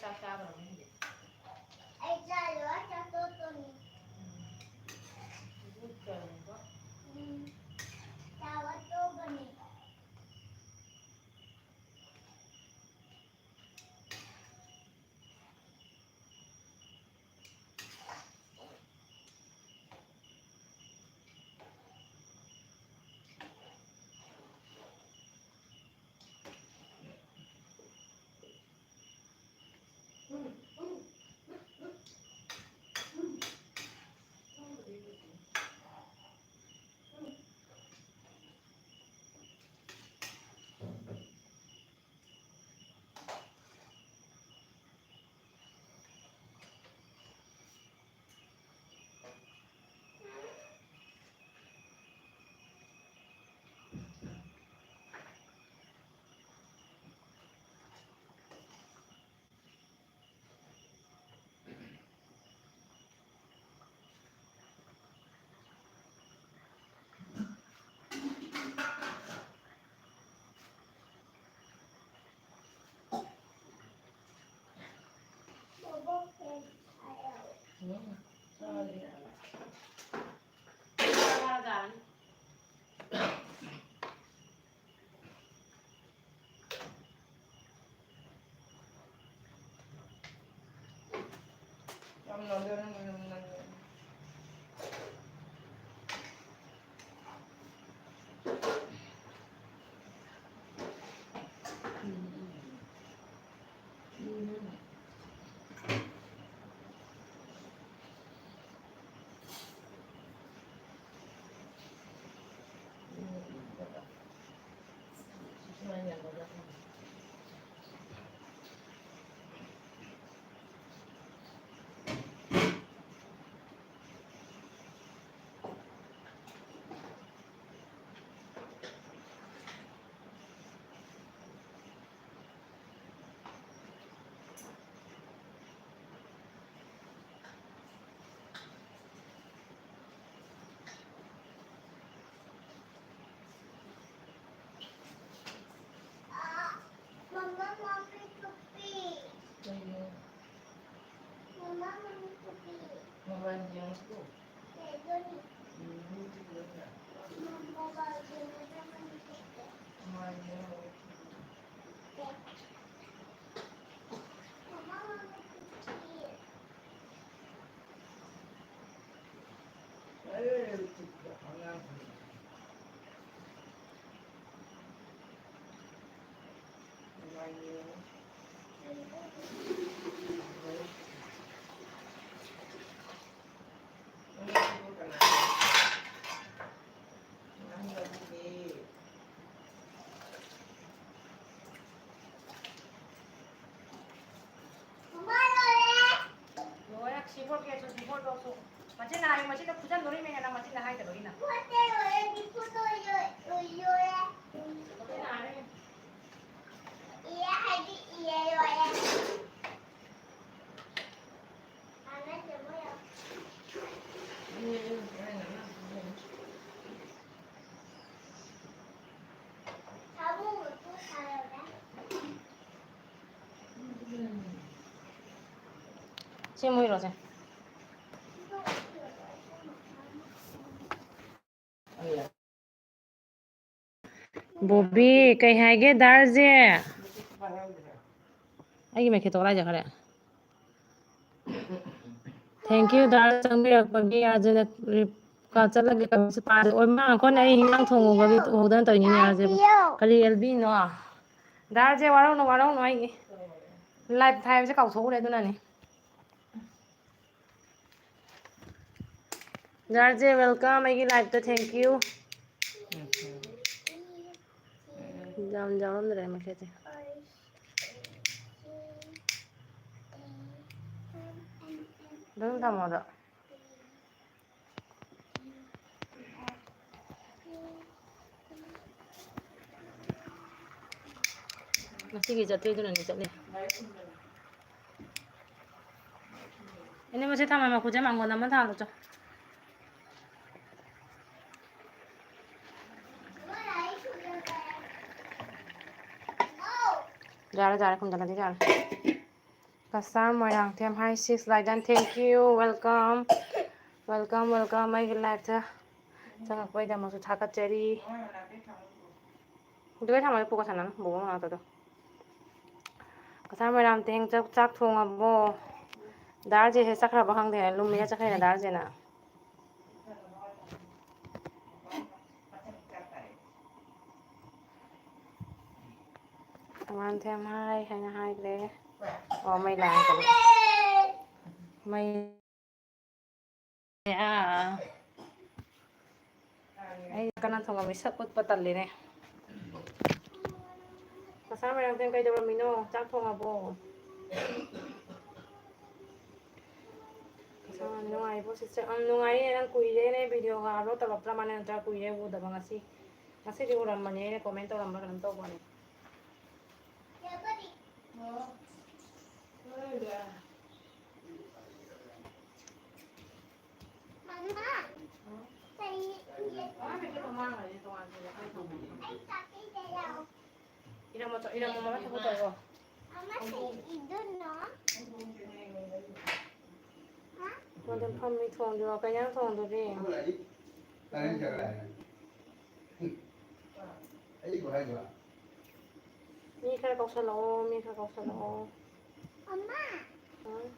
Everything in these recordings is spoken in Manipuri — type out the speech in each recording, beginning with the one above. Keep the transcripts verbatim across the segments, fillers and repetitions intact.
ꯆꯥꯛ ꯆꯥꯈ꯭ꯔꯕ ꯈꯪꯗꯦ꯫ ꯑꯩ ꯆꯥꯔꯣꯏ, ꯆꯥꯛ ꯇꯣꯛꯇꯣꯏꯅꯤ꯫ ꯎꯝ꯫ ꯏꯕꯣꯛ ꯆꯥꯔꯣꯏꯀꯣ? ꯎꯝ꯫ ꯆꯥꯕ ꯇꯣꯛꯀꯅꯤ꯫ ꯎꯝ, ꯆꯥꯔꯦ꯫ ꯆꯥꯔꯖꯥꯠꯅꯤ꯫ ꯌꯥꯝ ꯅꯥꯟꯊꯔꯝꯒꯅꯤ, ꯌꯥꯝ ꯅꯥꯟꯊꯔꯝꯒꯅꯤ꯫ ꯂꯣꯏꯔꯦ, ꯁꯤ ꯕꯣꯔꯗꯀꯤ ꯑꯆꯧꯕ ꯕꯣꯔꯗꯇꯣ꯫ ꯃꯆꯤꯟꯅ ꯍꯥꯏꯌꯨ, ꯃꯁꯤꯗ ꯐꯨꯖꯟꯗꯣꯔꯤꯃꯦꯅ ꯃꯆꯤꯟꯅ ꯍꯥꯏꯗꯕꯒꯤꯅ꯫ ꯐꯨꯠꯇꯦ, ꯂꯣꯏꯔꯦ, ꯐꯨꯠꯇꯣ ꯂꯣꯏ-, ꯂꯣꯏ-, ꯂꯣꯏꯔꯦ꯫ ꯃꯆꯤꯟꯅ ꯍꯥꯏꯔꯦ꯫ ꯏꯔꯦ ꯍꯥꯏꯗꯤ ꯏꯔꯦ, ꯂꯣꯏꯔꯦ꯫ ꯀꯥꯟꯅꯗꯦ ꯃꯣꯏ ꯌꯥꯝ꯫ ꯁꯥꯃꯨꯒ ꯇꯣꯠ ꯁꯥꯔꯕ꯭ꯔꯥ? ꯁꯤ ꯃꯣꯏꯔꯣꯁꯦ꯫ ꯕꯣꯕꯤ, ꯀꯩ ꯍꯥꯏꯒꯦ ꯗꯥꯔꯁꯦ? ꯑꯩꯒꯤ ꯃꯩꯈꯦꯠꯇꯣ ꯀꯗꯥꯏ ꯆꯠꯈ꯭ꯔꯦ? Thank you ꯗꯥꯔ, ꯆꯪꯕꯤꯔꯛꯄꯒꯤ꯫ ꯑꯥꯔꯖꯦꯅ ꯀ ꯆꯠꯂꯒꯦ, ꯀꯩꯅꯣꯁꯦ ꯄꯥꯗꯦ꯫ ꯑꯣ, ꯃꯥ ꯉꯈꯣꯅꯦ, ꯑꯩ ꯍꯤꯟꯖꯥꯡ ꯊꯣꯡꯉꯨꯕꯒꯤ ꯎꯍꯧꯗꯅ ꯇꯧꯔꯤꯅꯤꯅꯦ, ꯑꯥꯔꯖꯦꯕꯨ꯫ ꯀꯔꯤ ꯑꯦꯜꯕꯤꯅꯣ? ꯗꯥꯔꯁꯦ, ꯋꯥꯔꯧꯅꯨ, ꯋꯥꯔꯧꯅꯨ, ꯑꯩꯒꯤ ꯂꯥꯏꯞ ꯊꯥꯏꯕꯁꯦ ꯀꯥꯎꯊꯣꯛꯎꯔꯦ, ꯑꯗꯨꯅꯅꯦ꯫ ꯗꯥꯔꯁꯦ, welcome ꯑꯩꯒꯤ ꯂꯥꯏꯞꯇ, thank you꯫ ꯌꯥꯝ ꯌꯥꯎꯔꯝꯗ꯭ꯔꯦ ꯃꯈꯦꯠꯁꯦ꯫ ꯑꯗꯨꯝ ꯊꯝꯃꯣ ꯑꯗꯣ꯫ ꯉꯁꯤꯒꯤ ꯆꯠꯇꯣꯏꯗꯨꯅꯅꯦ ꯆꯠꯂꯤ꯫ ꯑꯩꯅ ꯃꯁꯤ ꯊꯝꯃ ꯃꯈꯨꯠꯁꯦ ꯃꯥꯡꯒꯣꯟ ꯑꯃ ꯊꯥꯜꯂꯨ ꯆꯣ꯫ ꯌꯥꯔꯦ, ꯌꯥꯔꯦ, ꯈꯨꯝꯖꯤꯜꯂꯗꯤ ꯌꯥꯔꯦ꯫ Cachar Moirangthem, hi sis ꯂꯥꯏꯗꯟ, thank you, welcome꯫ Welcome, welcome ꯑꯩꯒꯤ live ꯇ ꯆꯪꯉꯛꯄꯒꯤꯗꯃꯛꯁꯨ ꯊꯥꯒꯠꯆꯔꯤ꯫ ꯑꯗꯨꯒ ꯊꯝꯃꯒ ꯄꯨꯒ ꯁꯥꯟꯅꯅꯨ, ꯕꯣꯕꯣ ꯃꯅꯥꯛꯇꯗꯣ꯫ ꯀꯁꯥꯔ ꯃꯣꯏꯔꯥꯡꯊꯦꯝ ꯆꯥꯛ, ꯆꯥꯛ ꯊꯣꯡꯉꯕꯣ? ꯗꯥ ꯔꯖꯦꯁꯦ ꯆꯠꯈ꯭ꯔꯕ ꯈꯪꯗꯦ, ꯂꯨꯝꯃꯤꯔ ꯆꯠꯈ꯭ꯔꯤꯔ ꯗꯥ ꯔꯖꯦꯅ꯫ ꯃꯣꯏꯔꯥꯡꯊꯦꯝ ꯍꯥꯏ ꯍꯥꯏꯅ ꯍꯥꯏꯈ꯭ꯔꯦ꯫ ꯑꯣ, ꯃꯩ ꯂꯥꯛꯑꯦ꯫ ꯃꯩ ꯑꯥ꯫ ꯑꯩ ꯀꯅꯥ ꯊꯣꯡꯉꯝꯃꯤ ꯁꯛ ꯎꯠꯄ ꯇꯜꯂꯤꯅꯦ꯫ ꯀꯁꯥꯔ ꯃꯣꯏꯔꯥꯡꯊꯦꯝ ꯀꯩꯗꯧꯔꯝꯃꯤꯅꯣ? ꯆꯥꯛ ꯊꯣꯡꯉꯕꯣ? ꯀꯁꯥꯔ ꯅꯨꯡꯉꯥꯏꯔꯤꯕꯣ sister? ꯎꯝ, ꯅꯨꯡꯉꯥꯏꯔꯤꯌꯦ꯫ ꯅꯪ ꯀꯨꯏꯔꯦꯅꯦ video ꯒ upload ꯇꯧꯔꯛꯇ꯭ꯔ ꯃꯥꯜꯂꯦ, ꯅꯠꯇ꯭ꯔ ꯀꯨꯏꯔꯦ ꯎꯗꯕ꯫ ꯉꯁꯤ, ꯉꯁꯤꯗꯤ ꯎꯔꯝꯕꯅꯦ, ꯑꯩꯅ comment ꯇꯧꯔꯝꯕ ꯀꯩꯅꯣꯝ ꯇꯧꯕꯅꯦ꯫ ꯏꯔꯝꯃꯣ, ꯏꯔꯝꯃꯣ, ꯃꯃꯥ ꯊꯕꯛ ꯇꯧꯔꯣ꯫ ꯃꯗꯨꯝ ꯐꯝꯃꯤ, ꯊꯣꯡꯗ꯭ꯔꯤꯕꯣ? ꯀꯩ ꯏꯟꯖꯥꯡ ꯊꯣꯡꯗꯣꯔꯤ? ꯃꯤ ꯈꯔ ꯀꯧꯁꯜꯂꯛꯑꯣ, ꯃꯤ ꯈꯔ ꯀꯧꯁꯜꯂꯛꯑꯣ꯫ ꯎꯝ?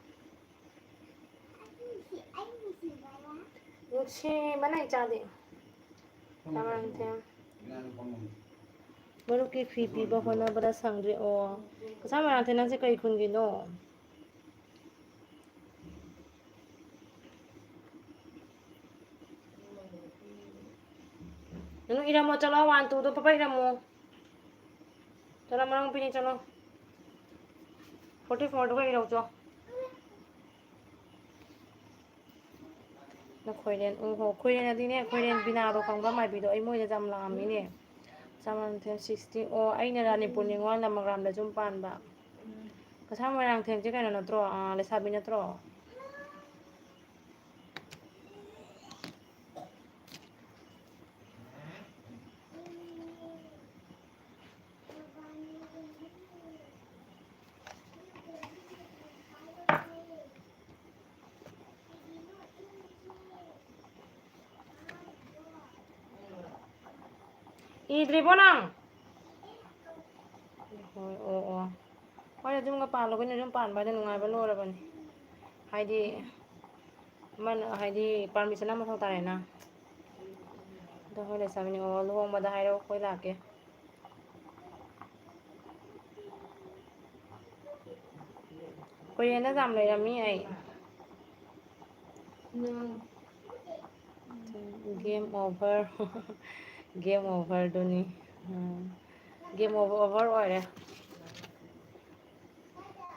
ꯅꯨꯡꯁꯤꯕꯅ ꯏꯆꯥꯗꯤ꯫ ꯀꯃꯥꯟ ꯊꯦꯝ꯫ ꯃꯔꯨꯞꯀꯤ ꯐꯤ ꯄꯤꯕ ꯍꯣꯠꯅꯕꯗ ꯁꯪꯗ꯭ꯔꯦ꯫ ꯑꯣ, ꯀꯁꯥꯔ ꯃꯣꯏꯔꯥꯡꯊꯦꯝ, ꯅꯪꯁꯦ ꯀꯩ ꯈꯨꯟꯒꯤꯅꯣ? ꯅꯪ ꯏꯔꯝꯃꯣ ꯆꯠꯂꯣ, one, two ꯗꯣ ꯐꯠ ꯐꯠ ꯏꯔꯝꯃꯣ꯫ ꯆꯠꯂꯣ, ꯃꯔꯝ ꯄꯤꯅꯤ, ꯆꯠꯂꯣ꯫ Forty four ꯗꯨꯒ ꯏꯔꯧ ꯆꯣ꯫ ꯅꯈꯣꯏꯔꯦꯟ, ꯑꯣ ꯍꯣ, ꯈꯣꯏꯔꯦꯟ ꯑꯗꯨꯅꯦ, ꯈꯣꯏꯔꯦꯟ ꯕꯤꯅꯥꯗꯣ ꯈꯪꯕ꯭ꯔꯥ? ꯃꯥꯏꯕꯤꯗꯣ, ꯑꯩ ꯃꯣꯏꯗ ꯌꯥꯝ ꯂꯥꯛꯑꯝꯃꯤꯅꯦ꯫ ꯆꯥꯃꯟ sixty꯫ ꯑꯣ, ꯑꯩꯅ ꯔꯥꯅꯤꯄꯨꯔ ꯅꯤꯉꯣꯜ ꯂꯃꯛꯔꯥꯝꯗ ꯌꯨꯝ ꯄꯥꯟꯕ꯫ ꯀꯁꯥꯔ ꯃꯣꯏꯔꯥꯡꯊꯦꯝꯁꯦ ꯀꯩꯅꯣ ꯅꯠꯇ꯭ꯔꯣ? ꯑꯥ, ꯂꯩꯁꯥꯕꯤ ꯅꯠꯇ꯭ꯔꯣ? ꯏꯗ꯭ꯔꯤꯕꯣ ꯅꯪ? ꯍꯣꯏ, ꯑꯣ, ꯑꯣ꯫ ꯍꯣꯏ, ꯑꯗꯨꯝꯒ ꯄꯥꯜꯂꯣ ꯀꯩꯅꯣ, ꯑꯗꯨꯝ ꯄꯥꯟꯕ ꯍꯥꯏꯗꯤ ꯅꯨꯡꯉꯥꯏꯕ ꯂꯣꯏꯔꯕꯅꯤ꯫ ꯍꯥꯏꯗꯤ, ꯑꯃꯅ, ꯍꯥꯏꯗꯤ, permission ꯑꯃ ꯃꯊꯧ ꯇꯥꯔꯦꯅ꯫ ꯑꯗꯣ ꯍꯣꯏ, ꯂꯩꯁꯥꯕꯤꯅꯤ, ꯑꯣ, ꯂꯨꯍꯣꯡꯕꯗ ꯍꯥꯏꯔꯛꯑꯣ, ꯑꯩꯈꯣꯏ ꯂꯥꯛꯀꯦ꯫ ꯀꯣꯔꯤꯌꯟꯗ ꯌꯥꯝ ꯂꯩꯔꯝꯃꯤ ꯑꯩ꯫ Game over꯫ Game overꯗꯨꯅꯤ꯫ ꯎꯝ꯫ Game over, over ꯑꯣꯏꯔꯦ꯫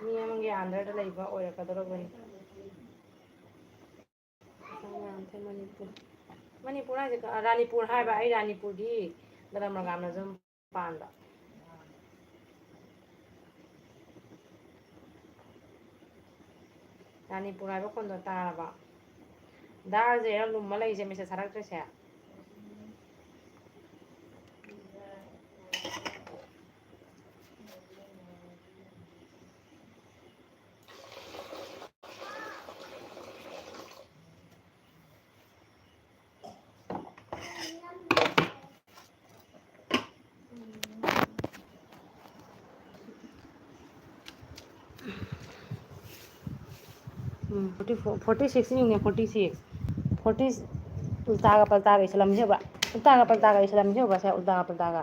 ꯃꯤ ꯑꯃꯒꯤ underꯗ ꯂꯩꯕ ꯑꯣꯏꯔꯛꯀꯗꯧꯔꯕꯅꯤ꯫ ꯃꯅꯤꯄꯨꯔ꯫ ꯃꯅꯤꯄꯨꯔ ꯍꯥꯏꯁꯦ ꯀ-, ꯔꯥꯅꯤꯄꯨꯔ ꯍꯥꯏꯕ, ꯑꯩ ꯔꯥꯅꯤꯄꯨꯔꯒꯤ ꯒꯗꯝ ꯃꯒꯥꯝꯅ ꯁꯨꯝ ꯄꯥꯟꯕ꯫ ꯔꯥꯅꯤꯄꯨꯔ ꯍꯥꯏꯕ ꯈꯣꯟꯗꯣ ꯇꯥꯔꯕ? ꯗꯥꯔꯁꯦ ꯂꯨꯝꯃ ꯂꯩꯁꯦ, message ꯊꯥꯔꯛꯇ꯭ꯔꯤꯁꯦ꯫ ꯎꯝ, forty four, forty six ꯅꯤꯅꯦ, forty six꯫ Forty, ꯎꯜꯇꯥꯒ ꯄꯜꯇꯥꯒ ꯏꯁꯜꯂꯝꯁꯦꯕ꯫ ꯎꯜꯇꯥꯒ ꯄꯜꯇꯥꯒ ꯏꯁꯜꯂꯝꯁꯦꯕ, ꯁꯦ, ꯎꯜꯇꯥꯒ ꯄꯜꯇꯥꯒ꯫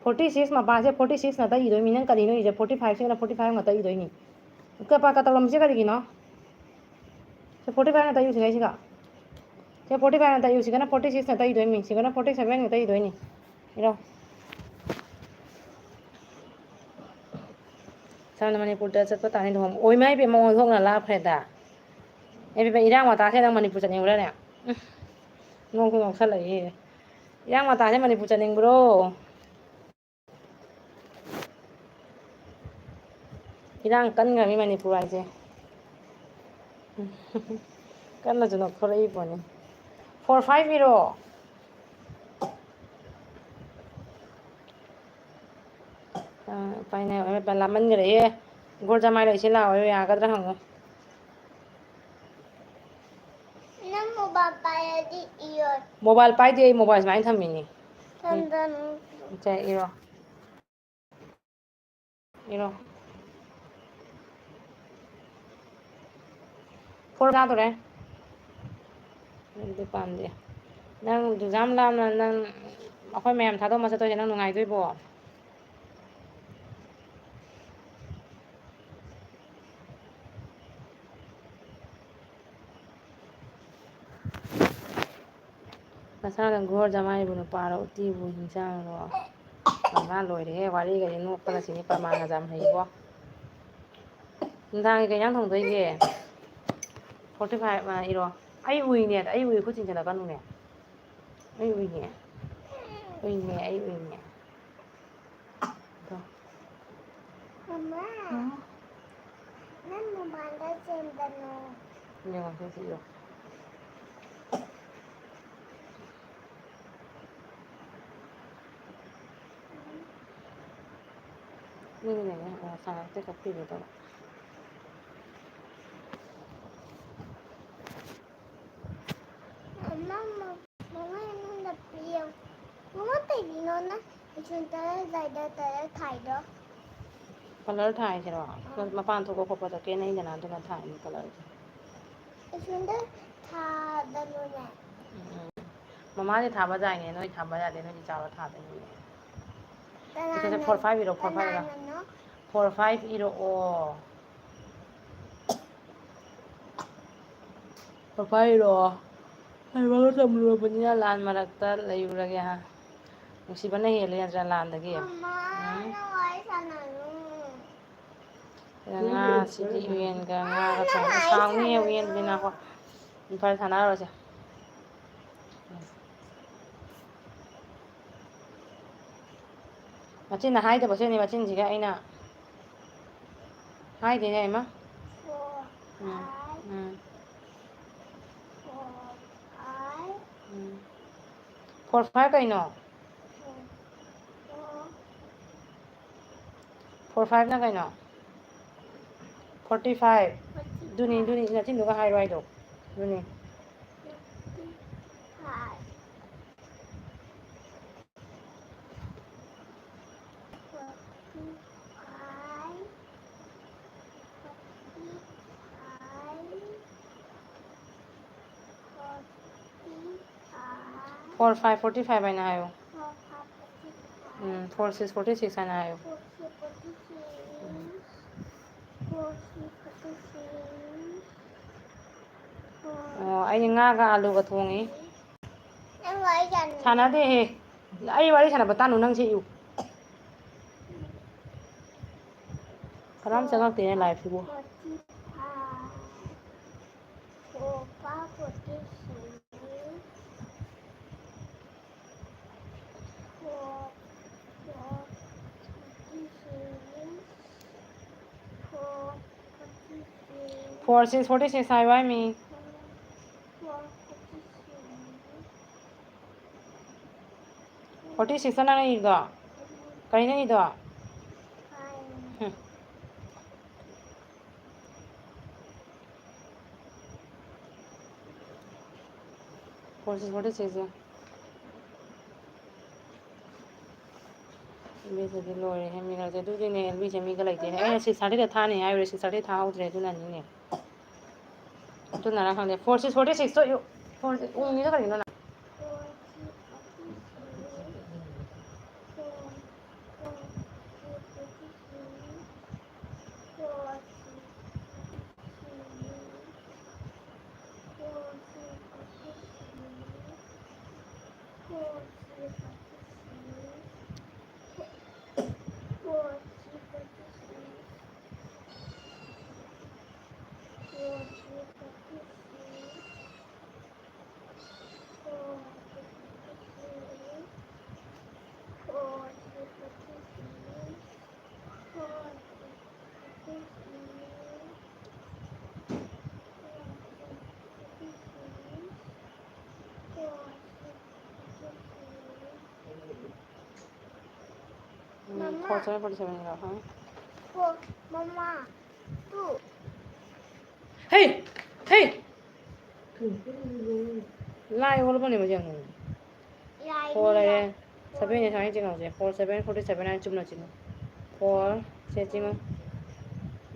Forty six ꯃꯄꯥꯁꯦ forty six ꯅꯠꯇ ꯏꯗꯣꯏꯅꯤ꯫ ꯅꯪ ꯀꯔꯤꯅꯣ ꯏꯁꯦ? Forty five ꯁꯤꯅ forty five ꯉꯥꯛꯇ ꯏꯗꯣꯏꯅꯤ꯫ ꯀꯄꯥ ꯀ ꯇꯧꯔꯝꯃꯤꯁꯦ ꯀꯔꯤꯒꯤꯅꯣ? ꯁꯤ forty five ꯅꯠꯇ ꯏꯌꯨꯁꯤꯒ ꯁꯤꯒ꯫ ꯁꯤ forty five ꯅꯠꯇ ꯏꯌꯨ, ꯁꯤꯒꯅ forty six ꯅꯠꯇ ꯏꯗꯣꯏꯅꯤ, ꯁꯤꯒꯅ forty seven ꯅꯠꯇ ꯏꯗꯣꯏꯅꯤ꯫ ꯏꯔꯣ꯫ ꯁꯣꯝꯗ ꯃꯅꯤꯄꯨꯔꯗ ꯆꯠꯄ ꯇꯥꯅꯤ ꯂꯨꯍꯣꯡꯕ꯫ ꯑꯣꯏꯃꯥ ꯏꯕꯦꯝꯃ, ꯑꯣꯟꯊꯣꯛꯅ ꯂꯥꯞꯈ꯭ꯔꯦꯗ꯫ ꯑꯦ ꯏꯕꯦꯝꯃ, ꯏꯔꯥꯡ ꯋꯥꯇꯥꯁꯦ ꯅꯪ ꯃꯅꯤꯄꯨꯔ ꯆꯠꯅꯤꯡꯕ꯭ꯔꯥꯅꯦ? ꯎꯝ, ꯅꯣꯡꯁꯨ ꯅꯣꯛꯁꯜꯂꯛꯏ꯫ ꯏꯔꯥꯡ ꯋꯥꯇꯥꯁꯦ ꯃꯅꯤꯄꯨꯔ ꯆꯠꯅꯤꯡꯕ꯭ꯔꯣ? ꯏꯔꯥꯡ ꯀꯟꯈ꯭ꯔꯃꯤ ꯃꯅꯤꯄꯨꯔ ꯍꯥꯏꯁꯦ꯫ ꯀꯟꯅꯁꯨ ꯅꯣꯛꯊꯣꯔꯛꯏ ꯄꯣꯠꯅꯤ꯫ Four five ꯏꯔꯣ꯫ ꯑ, ꯄꯥꯏꯅ-, ꯂꯥꯞꯃꯟꯈ꯭ꯔꯦꯍꯦ꯫ ꯒꯣꯜ ꯖꯃꯥꯏ ꯂꯩꯁꯦ ꯂꯥꯛꯑꯣ, ꯌꯥꯒꯗ꯭ꯔꯥ ꯍꯪꯉꯣ꯫ ꯅꯪ mobile ꯄꯥꯏꯔꯗꯤ ꯏꯔꯣꯏ꯫ Mobile ꯄꯥꯏꯗꯦ ꯑꯩ, mobile ꯁꯨꯃꯥꯏꯅ ꯊꯝꯃꯤꯅꯤ꯫ ꯆꯟꯗꯅ꯫ ꯁꯦ, ꯏꯔꯣ꯫ ꯏꯔꯣ꯫ ꯐꯣꯔ ꯆꯥꯗꯣꯔꯦ꯫ ꯑꯗꯨꯗꯤ ꯄꯥꯝꯗꯦ꯫ ꯅꯪ ꯑꯗꯨꯛ ꯌꯥꯝ ꯂꯥꯞꯅ ꯅꯪ ꯑꯩꯈꯣꯏ ꯃꯌꯥꯝ ꯊꯥꯗꯣꯛꯑꯝꯃ ꯆꯠꯇꯣꯏꯁꯦ ꯅꯪ ꯅꯨꯡꯉꯥꯏꯗꯣꯏꯕꯣ? ꯅꯁꯥꯅ ꯒꯣꯔ ꯖꯃꯥꯏꯕꯨ ꯅꯨꯄꯥꯔꯣ, ꯎꯇꯤꯕꯨ ꯍꯤꯟꯖꯥꯡꯂꯣ? ꯃꯃꯥ ꯂꯣꯏꯔꯦꯍꯦ, ꯋꯥꯔꯤꯒꯗꯤ ꯅꯣꯛꯄꯅ ꯁꯤꯅꯤ, ꯄ꯭ꯔꯃꯥꯟꯒ ꯌꯥꯝ ꯍꯩꯕꯣ꯫ ꯅꯨꯡꯗꯥꯡꯒꯤ ꯀꯩ ꯏꯟꯖꯥꯡ ꯊꯣꯡꯗꯣꯏꯒꯦ? ꯐꯣꯔꯇꯤ ꯐꯥꯏꯚ ꯏꯔꯣ꯫ ꯑꯩ ꯎꯏꯅꯦ, ꯑꯩ ꯎꯏ ꯈꯨꯠ ꯆꯤꯡꯁꯤꯜꯂꯛꯀꯅꯨꯅꯦ꯫ ꯑꯩ ꯎꯏꯅꯦ꯫ ꯎꯏꯅꯦ, ꯑꯩ ꯎꯏꯅꯦ꯫ ꯑꯗꯣ꯫ ꯃꯃꯥ, ꯎꯝ? ꯅꯪ ꯃꯄꯥꯟꯗ ꯆꯦꯟꯒꯅꯨ꯫ ꯌꯦꯡꯉꯣ, ꯁꯤ ꯁꯤꯗꯣ꯫ ꯃꯤꯅꯅꯦ, ꯑ, ꯁꯥꯟꯅꯔꯛꯇꯦ, ꯀꯛꯄꯤꯒꯦ ꯇꯧꯕ꯫ ꯃꯃꯥ, ꯃꯃꯥ, ꯑꯩꯉꯣꯟꯗ ꯄꯤꯌꯣ꯫ ꯃꯃꯥ, ꯀꯩꯒꯤꯅꯣ ꯅꯪ ꯁ꯭ꯀꯨꯜ ꯆꯠꯂꯝꯗꯥꯏꯗ ꯀꯂꯔ ꯊꯥꯏꯗꯣ? ꯀꯂꯔ ꯊꯥꯏꯁꯤꯔꯣ? ꯑꯥ꯫ ꯃꯄꯥꯟ ꯊꯣꯛꯄ ꯈꯣꯠꯄꯗ ꯀꯦꯅꯩꯗꯅ, ꯑꯗꯨꯅ ꯊꯥꯏꯅꯤ ꯀꯂꯔꯁꯦ꯫ ꯁ꯭ꯀꯨꯜꯗ ꯊꯥꯗꯕꯅꯦ꯫ ꯎꯝ꯫ ꯃꯃꯥꯗꯤ ꯊꯥꯕ ꯌꯥꯏꯅꯦ, ꯅꯣꯏ ꯊꯥꯕ ꯌꯥꯗꯦ, ꯅꯣꯏꯗꯤ ꯆꯥꯎꯔ ꯊꯥꯗꯣꯏꯅꯤꯅꯦ꯫ ꯁꯤꯗ ꯀꯅꯥꯅ-, four five zero, four five zero. ꯀꯅꯥꯅꯅꯣ? ꯐꯣꯔ ꯐꯥꯏꯚ ꯏꯔꯛꯑꯣ꯫ ꯐꯣꯔ ꯐꯥꯏꯚ ꯏꯔꯛꯑꯣ꯫ ꯍꯩꯕꯒ ꯇꯝꯂꯨꯔꯕꯅꯤꯅ ꯂꯥꯟ ꯃꯔꯛꯇ ꯂꯩꯔꯨꯔꯒꯦ, ꯍꯥ? ꯅꯨꯡꯁꯤꯕꯅ ꯍꯦꯜꯂꯦ ꯅꯠꯇ꯭ꯔꯥ ꯂꯥꯟꯗꯒꯤ? ꯃꯃꯥ, ꯎꯝ? ꯅꯪ ꯋꯥꯔꯤ ꯁꯥꯟꯅꯅꯨ꯫ ꯉꯥ ꯁꯤꯗꯤ ꯎꯌꯦꯟꯒ ꯉꯥꯒ ꯊꯣꯡꯉꯦ꯫ ꯁꯥꯎꯅꯤꯌꯦ ꯎꯌꯦꯟꯗꯨꯗꯤ ꯅꯥꯀꯣ꯫ ꯐꯔꯦ, ꯁꯥꯟꯅꯔꯔꯣꯏꯁꯦ꯫ ꯃꯆꯤꯟꯅ ꯍꯥꯏꯗꯕꯁꯤꯅꯤ, ꯃꯆꯤꯟꯁꯤꯒ ꯑꯩꯅ ꯍꯥꯏꯗꯦꯅꯦ, ꯏꯃꯥ꯫ ꯎꯝ, ꯎꯝ꯫ ꯎꯝ꯫ ꯐꯣꯔ ꯐꯥꯏꯚ ꯀꯩꯅꯣ? ꯐꯣꯔ ꯐꯥꯏꯚꯅ ꯀꯩꯅꯣ? Forty five. ꯑꯗꯨꯅꯤ, ꯑꯗꯨꯅꯤ, ꯅꯆꯤꯟꯗꯨꯒ ꯍꯥꯏꯔꯣ ꯍꯥꯏꯗꯣ꯫ ꯑꯗꯨꯅꯤ꯫ Four five forty five ꯍꯥꯏꯅ ꯍꯥꯏꯌꯣ꯫ ꯎꯝ, four six forty six ꯍꯥꯏꯅ ꯍꯥꯏꯌꯣ꯫ ꯑꯣ, ꯑꯩꯗꯤ ꯉꯥꯒ ꯑꯥꯂꯨꯒ ꯊꯣꯡꯉꯤ꯫ ꯅꯪ ꯋꯥꯔꯤ ꯁꯥꯟꯅ- ꯁꯥꯟꯅꯗꯦꯍꯦ꯫ ꯑꯩ ꯋꯥꯔꯤ ꯁꯥꯟꯅꯕ ꯇꯥꯅꯨ, ꯅꯪ ꯁꯤ ꯏꯌꯨ꯫ ꯀꯅꯥꯝ ꯆꯪꯉꯛꯇꯦꯅꯦ live ꯁꯤꯕꯨ꯫ Four six forty six ꯍꯥꯏꯌꯨ ꯍꯥꯏꯃꯤ꯫ Forty six ꯅꯪ ꯏꯗꯣ? ꯀꯔꯤ ꯅꯪ ꯏꯗꯣ? ꯍꯨꯝ꯫ Four six forty six ꯁꯦ꯫ ꯑꯦꯜꯕꯤꯁꯤꯗꯤ ꯂꯣꯏꯔꯦꯍꯦ, ꯃꯤꯅꯔꯁꯦ꯫ ꯑꯗꯨꯗꯤꯅꯦ, ꯑꯦꯜꯕꯤꯁꯦ ꯃꯤꯒ ꯂꯩꯇꯦꯅꯦ꯫ ꯑꯩꯅ six thirty ꯗ ꯊꯥꯅꯤ ꯍꯥꯏꯔꯨꯔꯦ, six thirty ꯊꯥꯍꯧꯗ꯭ꯔꯦ, ꯑꯗꯨꯅꯅꯤꯅꯦ꯫ ꯑꯗꯨꯅꯔ ꯈꯪꯗꯦ꯫ Four six forty six ꯇꯣ ꯏꯌꯨ꯫ Four six, ꯎꯪꯉꯤꯗꯣ ꯀꯔꯤꯒꯤꯅꯣ ꯅꯪ? ꯎꯝ, ꯃꯃꯥ꯫ Four seven forty seven ꯏꯔꯣ, ꯍꯥ? Four, ꯃꯃꯥ, two꯫ ꯍꯦ! ꯍꯦ! ꯂꯥꯏ ꯑꯣꯜꯂꯕꯅꯦ ꯃꯁꯤ ꯑꯉꯥꯡꯁꯦ꯫ ꯂꯥꯏ ꯐꯣꯔ ꯂꯩꯔꯦ꯫ ꯂꯥꯏ꯫ Seven ꯁꯦ ꯁꯨꯃꯥꯏꯅ ꯆꯤꯡꯍꯧꯁꯦ꯫ Four seven forty seven ꯍꯥꯏꯅ ꯆꯨꯝꯅ ꯆꯤꯡꯉꯣ꯫ Four ꯁꯦ ꯆꯤꯡꯉꯣ꯫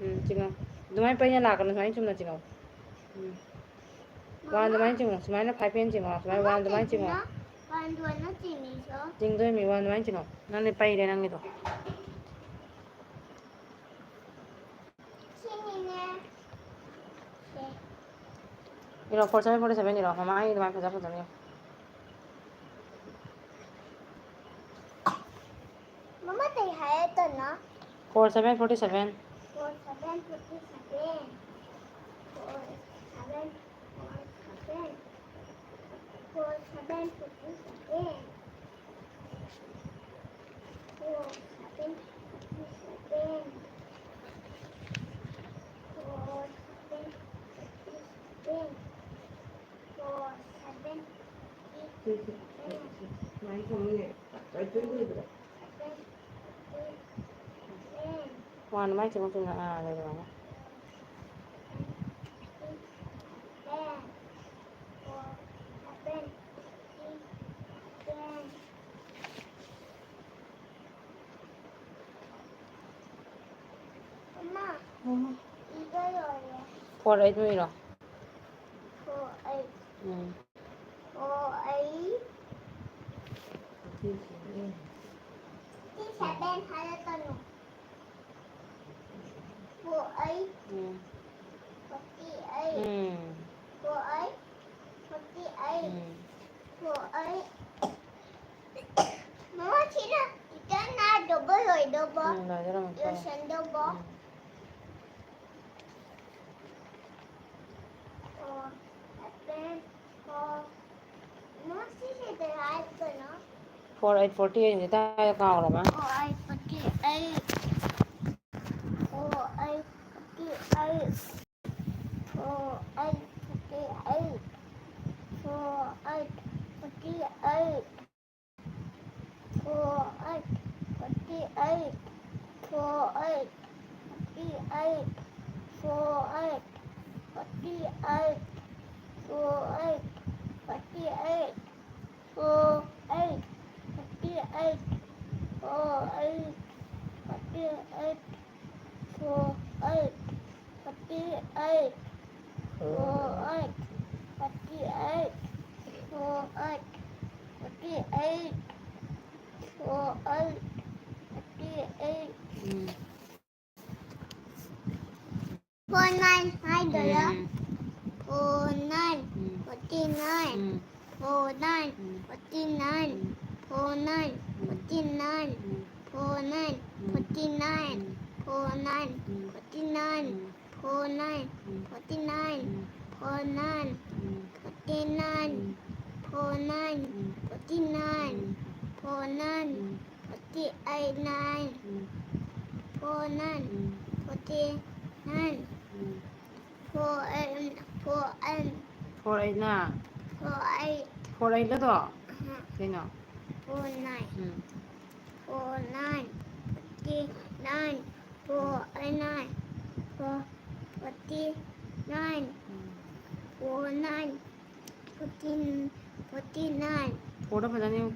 ꯎꯝ, ꯆꯤꯡꯉꯣ꯫ ꯑꯗꯨꯃꯥꯏꯅ ꯄꯩꯅ ꯂꯥꯛꯀꯅꯨ, ꯁꯨꯃꯥꯏꯅ ꯆꯨꯝꯅ ꯆꯤꯡꯉꯣ꯫ ꯎꯝ꯫ One ꯃꯃꯥ꯫ ꯑꯗꯨꯃꯥꯏꯅ ꯆꯤꯡꯉꯣ꯫ ꯁꯨꯃꯥꯏꯅ five ꯍꯦꯟ ꯆꯤꯡꯉꯣ꯫ ꯁꯨꯃꯥꯏꯅ ꯃꯃꯥ one ꯑꯗꯨꯃꯥꯏꯅ ꯆꯤꯡꯉꯣ꯫ ꯀꯩꯒꯤꯅꯣ? ꯆꯤꯡꯗꯣꯏꯃꯤ ꯋꯥ ꯑꯗꯨꯃꯥꯏꯅ ꯆꯤꯡꯉꯣ꯫ ꯅꯪꯗꯤ ꯄꯩꯔꯦ ꯅꯪꯒꯤꯗꯣ꯫ ꯁꯤꯅꯤꯅꯦ꯫ ꯁꯦ꯫ ꯏꯔꯣ, four seven forty seven ꯏꯔꯣ꯫ ꯃꯃꯥꯒꯤ ꯑꯗꯨꯃꯥꯏꯅ ꯐꯖ ꯐꯖꯅ ꯏꯔꯣ꯫ ꯃꯃꯥ ꯀꯩ ꯍꯥꯏꯔꯛꯇꯣꯏꯅꯣ? Four seven forty seven. Four seven forty seven. Four seven forty seven. Four seven forty seven. Four seven forty seven. Four seven forty seven. Four seven forty seven. One, my two, two, ah, there you go. ꯑꯃ, ꯎꯝ꯫ ꯏꯕ ꯂꯣꯏꯔꯦ꯫ Four eight ꯃꯤꯔꯣ? Four eight꯫ ꯎꯝ꯫ Four eight꯫ Forty seven ꯍꯥꯏꯔꯛꯀꯅꯨ꯫ Four eight꯫ ꯎꯝ꯫ Forty eight꯫ ꯎꯝ꯫ Four eight꯫ Forty eight꯫ ꯎꯝ꯫ Four eight꯫ ꯃꯃꯥ, ꯁꯤꯅ ꯏꯆꯟꯅ ꯗꯕꯜ ꯑꯣꯏꯗꯧꯕ꯫ ꯎꯝ, ꯂꯣꯏꯗꯧꯔꯦ, ꯃꯈꯥ꯫ ꯂꯣꯏꯁꯟꯗꯧꯕ꯫ ꯎꯝ꯫ Four seven four꯫ ꯃꯃꯥ, ꯁꯤꯁꯦ ꯀꯩ ꯍꯥꯏꯗꯣꯏꯅꯣ? Four eight forty eight ꯍꯧꯖꯤꯛꯇ ꯍꯥꯏꯔ ꯀꯥꯎꯔꯕ? Four eight forty eight꯫ Four eight forty eight. Four eight forty eight. Four eight forty eight. Four eight forty eight. Four eight forty eight. Four eight forty eight. Four eight forty eight. Four eight forty eight. Four eight forty eight. Four eight forty eight. Four eight forty eight. Four eight Forty eight. Four eight. Forty eight. ꯎꯝ. Four nine ꯍꯥꯏꯗꯣꯏꯔꯣ? ꯎꯝ. Four nine. ꯎꯝ. Forty nine. ꯎꯝ. Four nine. ꯎꯝ. Forty nine. ꯎꯝ. Four nine. ꯎꯝ. Forty nine. ꯎꯝ. Four nine. ꯎꯝ. Forty nine. ꯎꯝ. Four nine. ꯎꯝ. Forty nine. ꯎꯝ. Four nine. ꯎꯝ. Forty nine. ꯎꯝ. Four nine. ꯎꯝ. Forty nine. ꯎꯝ. Four nine. ꯎꯝ. Forty nine. ꯎꯝ. Four nine. ꯎꯝ. Forty eight nine. ꯎꯝ. Four nine. ꯎꯝ. Forty nine. ꯎꯝ. Four eight. Four eight. Four eight ꯅ? Four eight. Four eight ꯂꯗꯣ? ꯑꯍ꯫ ꯀꯩꯅꯣ? Four nine. ꯎꯝ. Four nine. Forty nine. Four eight nine. Four forty nine. ꯎꯝ. Four nine. Forty, forty nine. Four ꯗ ꯐꯖꯅ ꯌꯦꯡꯉꯨ꯫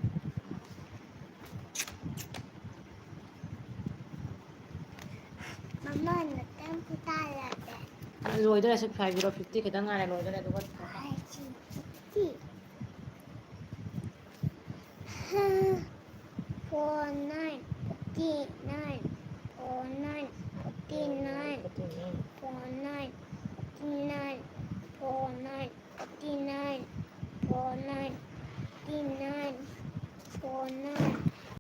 ꯃꯃꯥ ꯅꯇꯪ ꯈꯨꯇꯥ ꯌꯥꯗꯦ꯫ ꯂꯣꯏꯗꯣꯔꯦ, ꯁꯤ ꯐꯥꯏꯚ ꯖꯤꯔꯣ ꯐꯤꯐꯇꯤ ꯈꯤꯇꯪ ꯉꯥꯏꯔꯦ, ꯂꯣꯏꯗꯣꯔꯦ, ꯑꯗꯨꯒ five G fifty. Four nine, forty nine, four nine, forty nine, four